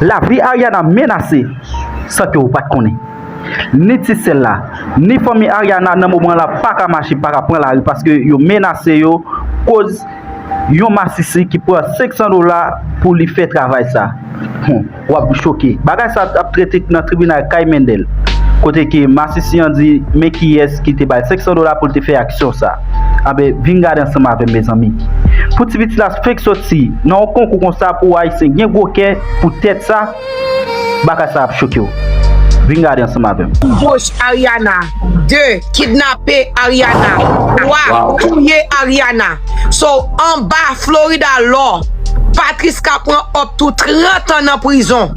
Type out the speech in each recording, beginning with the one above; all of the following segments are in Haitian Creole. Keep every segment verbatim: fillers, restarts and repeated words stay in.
Lavi Ariana menase san ke w pa t konnen. Ni ti sè l la, ni fanmi Ariana nan moman la pa ka mache, pa ka pran lari paske yo menase yo koz yon masisi ki pran senk san dola pou li fè travay sa. Hum, w ap choke. Bagay sa ap trete nan tribinal kay Mendel. Kote ke masisi an di men kiyès ki te bay senk san dola pou l te fè aksyon sa. Anben, vin gade ansanm avè m, mezanmi. Pou ti piti la fenk soti nan yon konkou konsa pou Ayisyen gen gwo kè pou tèt sa, bagay sa ap choke w. Vin gade ansanm avè m. Anboche Ariana. De, kidnape Ariana. Twa, touye Ariana. So, anba Florida law, Patrice ka pran up to trant an nan prizon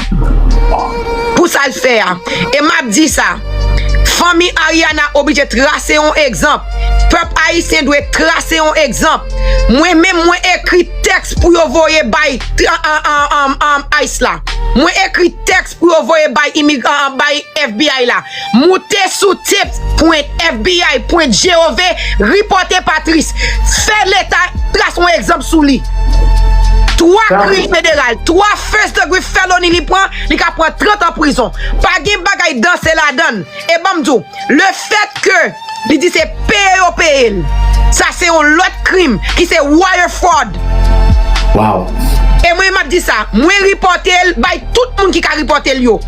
pou sa l fè a. E m ap di sa, fanmi Ariana oblije trase yon egzanp. Pèp ayisyen dwe trase yon egzanp. Mwen menm, mwen ekri tèks pou yo voye bay ICE la. Mwen ekri tèks pou yo voye bay imigran bay FBI la. Moute sou tips pwen FBI pwen gov, ripòte Patrice. Fè leta trase yon egzanp sou li. Twa krim federal, twa first degree felony li pran, li ka pran trant an prizon. Pa gen bagay danse ladan l. E ban m di w, lefètke li di se peye yo peye l, sa se yon lòt krim ki se wire fraud. Wow. E mwen m ap di sa, mwen ripòte l bay tout moun ki ka ripòte l yo.